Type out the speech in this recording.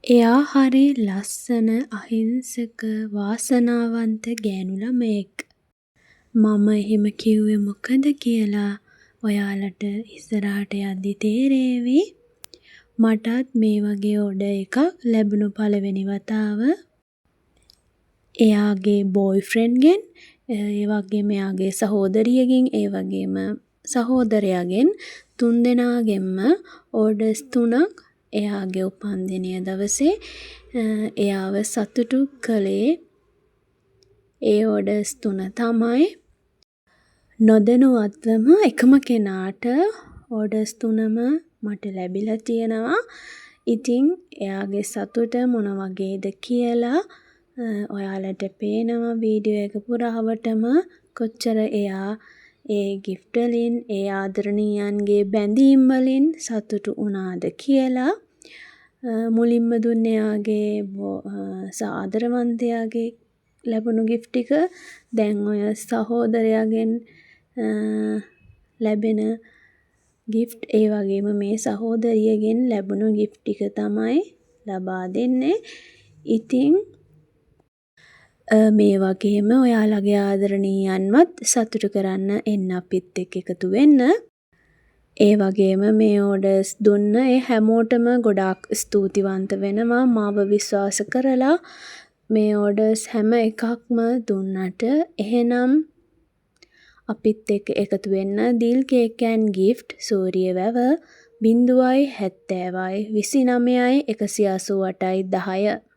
එයා හරි ලස්සන, අහිංසක, වාසනාවන්ත ගෑනු ළමයෙක්. මම එහෙම කිව්වේ මොකද කියලා ඔයාලට ඉස්සරහට යද්දි තේරේවි. මටත් මේ වගේ ඕඩර් එකක් ලැබුණු පළවෙනි වතාව එයාගේ බෝයිෆ්‍රෙන්ඩ්ගෙන්, ඒ වගේම එයාගේ සහෝදරියගෙන්, ඒ වගේම සහෝදරයාගෙන්, තුන්දෙනාගෙන්ම ඕඩර්ස් තුනක් එයාගේ උපන්දිනය දවසේ එයාව සතුටු කළේ ඒ ඕඩර්ස් තුන තමයි. නොදැනුවත්වම එකම කෙනාට ඕඩර්ස් තුනම මට ලැබිලා තියෙනවා. ඉතින් එයාගේ සතුට මොන වගේද කියලා ඔයාලට පේනවා වීඩියෝ එක පුරාවටම, කොච්චර එයා ඒ ගිෆ්ට් වලින්, ඒ ආදරණීයන්ගේ බැඳීම් වලින් සතුටු වුණාද කියලා. මුලින්ම දුන්නේ එයාගේ ආදරවන්තයාගේ ලැබුණු ගිෆ්ට් ටික. දැන් ඔය සහෝදරයාගෙන් ලැබෙන ගිෆ්ට්, ඒ වගේම මේ සහෝදරියගෙන් ලැබුණු ගිෆ්ට් ටික තමයි ලබා දෙන්නේ. ඉතින් මේ වගේම ඔයාලගේ ආදරණීයන්වත් සතුටු කරන්න එන්න අපිත් එක්ක එකතු වෙන්න. ඒ වගේම මේ ඕඩර්ස් දුන්න ඒ හැමෝටම ගොඩාක් ස්තුතිවන්ත වෙනවා මාව විශ්වාස කරලා මේ ඕඩර්ස් හැම එකක්ම දුන්නට. එහෙනම් අපිත් එක්ක එකතු වෙන්න දිල් කේක් ඇන්ඩ් ගිෆ්ට්, සූරියවැව, 070 29 188 10.